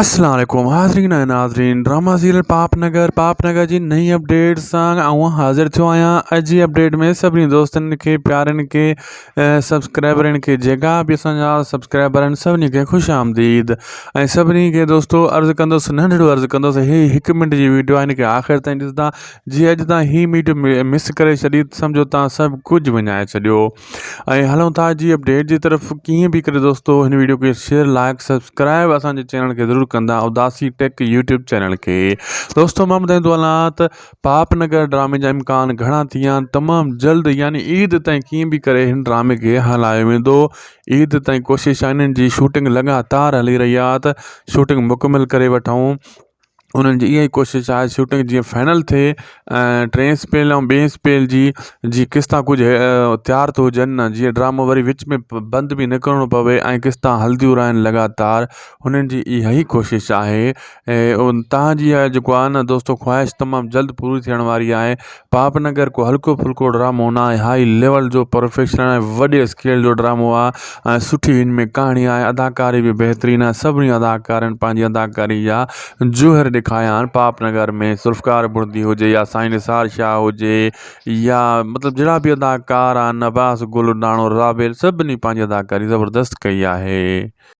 اسلام عليڪم حاضرين ۽ ناظرين ڊراما سيريل پاپ نگر پاپ نگر جي نئين اپڊيٽ سان آئون حاضر ٿيو آهيان اڄ جي اپڊيٽ ۾ سڀني دوستن کي پيارن کي سبسڪرائبرن کي جيڪا به اسان جا سبسڪرائبر آهن سڀني کي خوش آمديد ۽ سڀني کي دوستو عرض ڪندس ننڍڙو عرض ڪندس هي هڪ منٽ جي ويڊيو آهي هن کي آخر تائين ڏسندا جي اڄ تان هي ويڊيو مس ڪري ڇڏي سمجهو تان سڀ ڪجهه وڃائي ڇڏيو ۽ هلون ٿا جي اپڊيٽ جي طرف ڪيئن به ڪري دوستو هن ويڊيو کي شيئر لائڪ سبسڪرائب اسان جي چينل کي ضرور ڪندا اداسي ٽيڪ يوٽيوب چينل کي دوستو مان ٻڌائيندو هلان ته پاپ نگر ڊرامي جا امڪان گهڻا ٿي ويا آهن تمام جلد يعني عيد تائين ڪيئن به ڪري هن ڊرامي کي هلايو ويندو عيد تائين ڪوشش آهي انهن جي شوٽنگ لڳاتار هلي رهي آهي ته شوٽنگ مڪمل ڪري وٺون انهن جي اها ئي ڪوشش آهي شوٽنگ جيئن فائنل ٿئي ۽ ٽئين اسپيل ۽ ٻئين اسپيل جي جي قسطا ڪجهه تيار ٿو هجن نه جيئن ڊرامو وري وچ ۾ بند به نه ڪرڻو پوي ۽ قسطا هلنديون رهن لڳاتار هنن جي اها ئي ڪوشش آهي ۽ توهان جي اها جيڪو آهي نه دوستو خواهش تمام جلد پوري ٿيڻ واري آهي پاپ نگر ڪو هلڪو ڦلڪو ڊرامو نه آهي هائي ليول جو پروفيشنل ۽ وڏي اسڪيل جو ڊرامو آهي ۽ سٺي هن ۾ ڪهاڻي آهي اداڪاري به بهترين آهي سڀني اداڪارن پنهنجي اداڪاري جا جوهر ڏيکاريا آهن پاپ نگر ۾ ذوالفقار بڙدي هجي يا سائين نثار شاهه هجي يا مطلب جهڙا به اداڪار آهن عباس گل ڏاڻو رابيل سڀني پنهنجي اداڪاري زبردست ڪئي آهي.